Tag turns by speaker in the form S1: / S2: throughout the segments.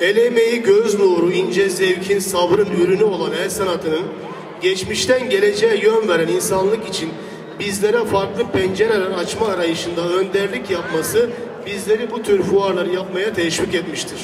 S1: El emeği, göz nuru, ince zevkin, sabrın ürünü olan el sanatının geçmişten geleceğe yön veren insanlık için bizlere farklı pencereler açma arayışında önderlik yapması bizleri bu tür fuarları yapmaya teşvik etmiştir.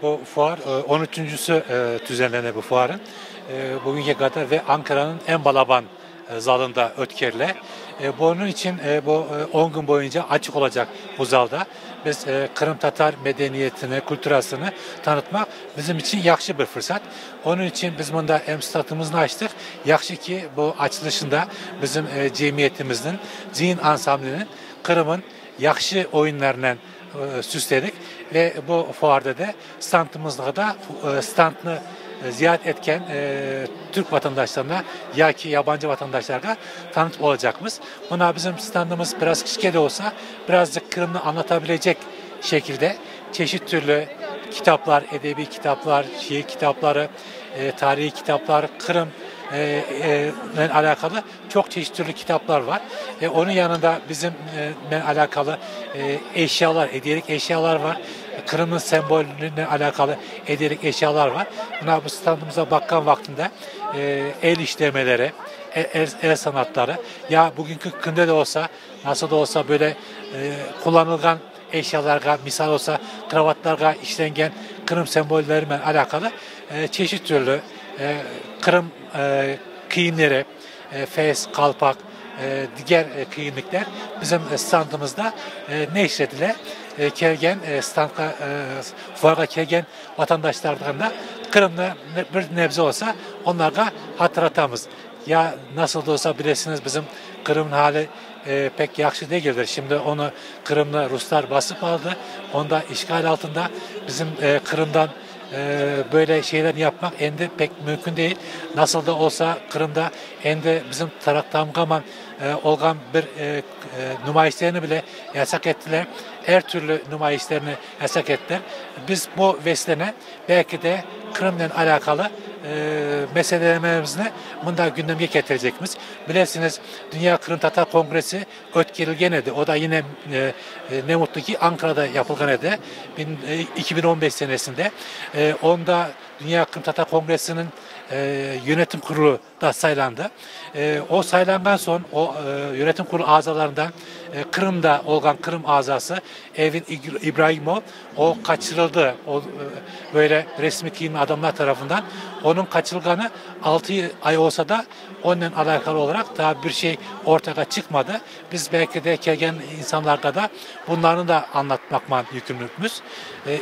S2: Bu fuar 13.sü düzenlenen bu fuarın bugünkü kadar ve Ankara'nın en balaban zalında ötkerile. Bunun için bu 10 gün boyunca açık olacak bu zalda. Biz Kırım Tatar medeniyetini, kültürasını tanıtmak bizim için yaxşı bir fırsat. Onun için biz bunda hem statımızı açtık. Yaxşı ki bu açılışında bizim cemiyetimizin, Zihin Ansamblinin Kırım'ın yaxşı oyunlarından süsledik ve bu fuarda da standımızda da standını ziyaret etken Türk vatandaşlarına ya ki yabancı vatandaşlara tanıt olacakımız. Buna bizim standımız biraz küçük de olsa birazcık Kırım'ı anlatabilecek şekilde çeşit türlü kitaplar, edebi kitaplar, şiir kitapları, tarihi kitaplar, Kırım ile alakalı çok çeşit türlü kitaplar var. Onun yanında bizimle alakalı eşyalar, hediyelik eşyalar var. Kırım'ın sembolüyle alakalı hediyelik eşyalar var. Buna bu standımıza bakan vaktinde el işlemeleri, el sanatları ya bugünkü günde de olsa nasıl da olsa böyle kullanılan eşyalarga, misal olsa kravatlarga işlengen Kırım sembolleriyle alakalı çeşit türlü Kırım kıyımları, fes, kalpak, diğer kıyımlıklar bizim standımızda neşredile. Kelgen standka, fuara kelgen vatandaşlardan da Kırım'da bir nebze olsa onlara hatırlatamız. Ya nasıl da olsa bilirsiniz bizim Kırım'ın hali pek yaxşı değildir. Şimdi onu Kırım'la Ruslar basıp aldı. Onda işgal altında bizim Kırım'dan böyle şeyler yapmak endi pek mümkün değil. Nasıl da olsa Kırım'da endi bizim taraftan olgan bir nümayişlerini bile yasak ettiler. Her türlü nümayişlerini yasak ettiler. Biz bu vesileyle belki de Kırım'la alakalı meselelerimizi bunda gündeme getirecekmiz. Bilirsiniz Dünya Kırım Tatar Kongresi ötkerilgen idi. O da yine ne mutlu ki Ankara'da yapılgan idi. 2015 senesinde. Onda Dünya Kırım Tatar Kongresi'nin yönetim kurulu da saylandı. O saylandan son o yönetim kurulu azalarından Kırım'da olan Kırım azası Evin İbrahimov o kaçırıldı. O böyle resmi kıyımlı adamlar tarafından. Onun kaçırılganı 6 ay olsa da onunla alakalı olarak daha bir şey ortaya çıkmadı. Biz belki de kelgen insanlarda da bunların da anlatmakla yükümlülüğümüz.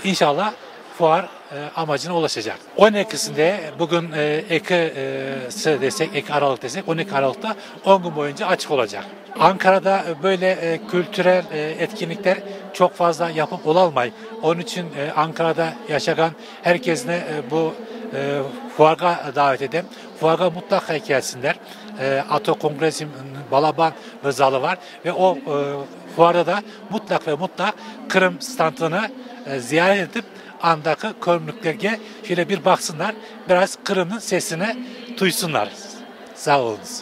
S2: İnşallah fuar amacına ulaşacak. 12'sinde bugün 2'si desek, 2 Aralık desek, 12 Aralık'ta 10 gün boyunca açık olacak. Ankara'da böyle kültürel etkinlikler çok fazla yapıp olalmay. Onun için Ankara'da yaşayan herkesine bu fuara davet edeyim. Fuara mutlaka gelsinler. Ato Kongresi'nin balaban bir zalı var ve o fuarda da mutlak ve mutlak Kırım standını ziyaret edip andaki körümlüklerge şöyle bir baksınlar, biraz Kırım'ın sesini duysunlar. Sağ olunuz.